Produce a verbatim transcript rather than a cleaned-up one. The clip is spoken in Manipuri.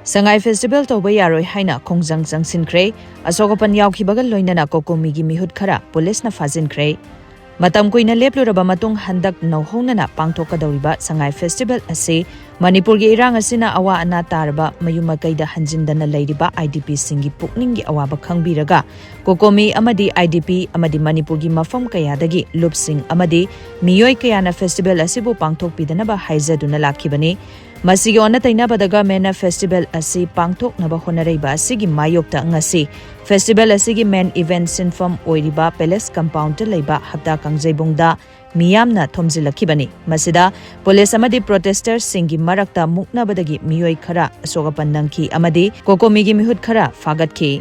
ꯁꯉꯥꯏ ꯐꯦꯁꯇꯤꯚꯦꯜ ꯇꯧꯕ ꯌꯥꯔꯣꯏ ꯍꯥꯏꯅ ꯈꯣꯡꯖꯪ ꯆꯪꯁꯤꯟꯈ꯭ꯔꯦ꯫ ꯑꯁꯣꯛ ꯑꯄꯟ ꯌꯥꯎꯈꯤꯕꯒ ꯂꯣꯏꯅꯅ ꯀꯣꯀꯣꯃꯤꯒꯤ ꯃꯤꯍꯨꯠ ꯈꯔ ꯄꯨꯂꯤꯁꯅ ꯐꯥꯖꯤꯟꯈ꯭ꯔꯦ꯫ ꯃꯇꯝ ꯀꯨꯏꯅ ꯂꯦꯞꯂꯨꯔꯕ ꯃꯇꯨꯡ ꯍꯟꯗꯛ ꯅꯧꯍꯧꯅꯅ ꯄꯥꯡꯊꯣꯛꯀꯗꯧꯔꯤꯕ ꯁꯉꯥꯏ ꯐꯦꯁꯇꯤꯚꯦꯜ ꯑꯁꯤ ꯃꯅꯤꯄꯨꯔꯒꯤ ꯏꯔꯥꯡ ꯑꯁꯤꯅ ꯑꯋꯥ ꯑꯅꯥ ꯇꯥꯔꯕ ꯃꯌꯨꯝ ꯃꯀꯩꯗ ꯍꯟꯖꯤꯟꯗꯅ ꯂꯩꯔꯤꯕ IDPꯁꯤꯡꯒꯤ ꯄꯨꯛꯅꯤꯡꯒꯤ ꯑꯋꯥꯕ ꯈꯪꯕꯤꯔꯒ ꯀꯣꯀꯣꯃꯤ ꯑꯃꯗꯤ IDP ꯑꯃꯗꯤ ꯃꯅꯤꯄꯨꯔꯒꯤ ꯃꯐꯝ ꯀꯌꯥꯗꯒꯤ ꯂꯨꯞꯁꯤꯡ ꯑꯃꯗꯤ ꯃꯤꯑꯣꯏ ꯀꯌꯥꯅ ꯐꯦꯁꯇꯤꯚꯦꯜ ꯑꯁꯤꯕꯨ ꯄꯥꯡꯊꯣꯛꯄꯤꯗꯅꯕ ꯍꯥꯏꯖꯗꯨꯅ ꯂꯥꯛꯈꯤꯕꯅꯤ꯫ ꯃꯁꯤꯒꯤ ꯑꯣꯟꯅ ꯇꯩꯅꯕꯗ ꯒꯚꯔꯟꯃꯦꯟꯠꯅ ꯐꯦꯁꯇꯤꯚꯦꯜ ꯑꯁꯤ ꯄꯥꯡꯊꯣꯛꯅꯕ ꯍꯣꯠꯅꯔꯛꯏꯕ ꯑꯁꯤꯒꯤ ꯃꯥꯌꯣꯛꯇ ꯉꯁꯤ ꯐꯦꯁꯇꯤꯚꯦꯜ ꯑꯁꯤꯒꯤ ꯃꯦꯟ ꯏꯚꯦꯟꯠ ꯁꯤꯟꯐꯝ ꯑꯣꯏꯔꯤꯕ ꯄꯦꯂꯦꯁ ꯀꯝꯄꯥꯎꯟꯗ ꯂꯩꯕ ꯍꯞꯇꯥ ꯀꯥꯡꯖꯩꯕꯨꯡꯗ ꯃꯤꯌꯥꯝꯅ ꯊꯣꯝꯖꯤꯜꯂꯛꯈꯤꯕꯅꯤ꯫ ꯃꯁꯤꯗ ꯄꯨꯂꯤꯁ ꯑꯃꯗꯤ ꯄ꯭ꯔꯣꯇꯦꯁꯇꯔꯁꯤꯡꯒꯤ ꯃꯔꯛꯇ ꯃꯨꯛꯅꯕꯗꯒꯤ ꯃꯤꯑꯣꯏ ꯈꯔ ꯑꯁꯣꯛ ꯑꯄꯟ ꯅꯪꯈꯤ ꯑꯃꯗꯤ ꯀꯣꯀꯣꯃꯤꯒꯤ ꯃꯤꯍꯨꯠ ꯈꯔ ꯐꯥꯒꯠꯈꯤ꯫